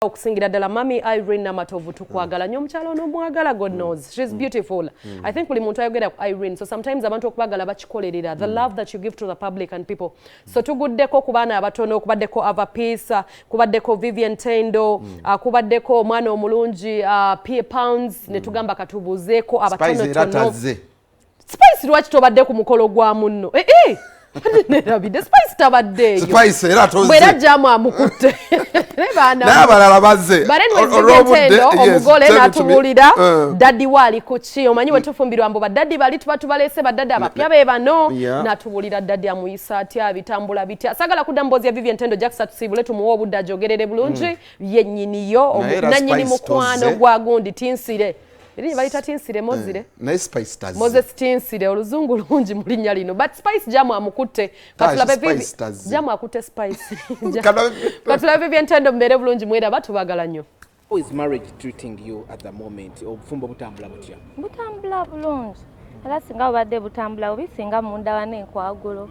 Okusingira ddala Mami Irene Namatovu, tukwagala nnyo. Omukyala ono omwagala, God knows she's beautiful. I think buli muntu ayogera ku Irene, so sometimes abantu okubagala bakikolerera, the love that you give to the public and people. So tuguddeko ku baana abatono, kubaddeko Ava Peace, kubaddeko Vivian Tendo, kubaddeko omwana omulungi P Pounds, ne tugamba katubuuzeeko Spice era abatonotono. Tazze. Spice, lwaki tobadde ku mukolo gwa munno? Eh, eh! Nerabidde, Spice tabaddeeyo. Spice era tozze. Bwera jamu amukutte. Naye baana Naye abalala bazze. But anyways, Olw'obudde, Vivian Tendo, yes, omugole tell it to me. n'atubuulira daddy we ali ku ki. Omanyi bwe tufumbirwa mbu badaddy bali tuba tubalese, badaddy abapya be bano. N'atubuulira daddy amuyisa atya, bitambula bitya. Sagala kudda mboozi ya Vivian Tendo. Jackson, tusiibule, tumuwe obudde ajogerere bulungi yennyiniyo. Naye era Nannyini Spice mukwano tozze. gwa gundi Tinsire, erinnya balita Tinsire Mozire. Naye Spice tazze. Moses Tinsire, oluzungu lungi mu linnya lino, but Spice jamu amukutte. Katulabe Spice tazze. Jamu akutte Spice. Katulabe Vivian Tendo. Mubeere bulungi, mweraba, tubagala nnyo. How is marriage treating you at the moment? Obufumbo butambula butya? Butambula bulungi, era singa bubadde butambula bubi singa mundaba n'enkwagulo,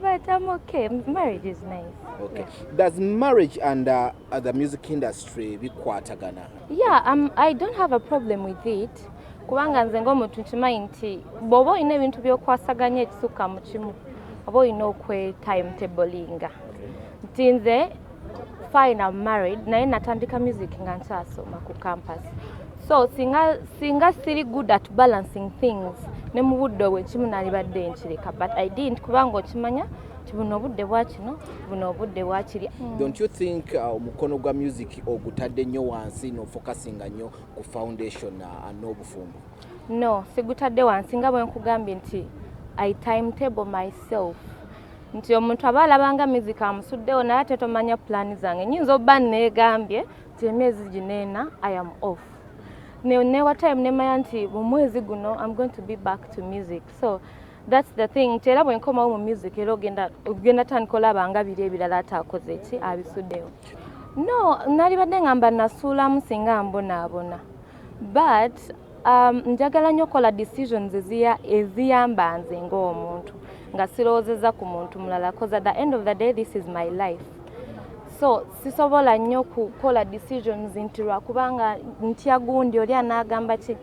but I'm okay. Marriage is nice. Okay. Does marriage and the music industry bikwatagana? Yeah, I don't have a problem with it, kubanga nze ng'omuntu nkimanyi nti bw'oba olina ebintu by'okwasaganya ekisukka mu kimu, oba olina okwe timetablinga nti nze fine, I'm married, naye natandika music nga nkyasoma ku campus, so singa siri good at balancing things ne mu budde obwo ekimu nalibadde nkireka, but I didn't, kubanga okimanya nti buno obudde bwa kino, buno obudde bwakiri. Don't you think omukono gwa music ogutadde nnyo wansi n'ofocusinga nnyo ku foundation n'obufumbo? No, sigutadde wansi. Nga bwe nkugambye nti I timetable myself, nti omuntu aba alabanga music amusuddewo, naye ate tomanya pulaani zange. Nyinza obba neegambye nti emyezi gino ena I am off, newa time nemanya nti mu mwezi guno I'm going to be back to music. So that's the thing, nti era bwe nkomawo mu music, era ogenda tandika olaba nga biri ebirala ate akoze ki, abisuddewo. No, nalibadde ngamba nasuulamu singa mbonaabona, but njagala nnyo okukola decisions eziyamba nze ng'omuntu, nga sirowoozeza ku muntu mulala, cause at the end of the day this is my life, so sisobola nnyo kukola decisions nti lwakubanga ntya gundi oli anaagamba ki.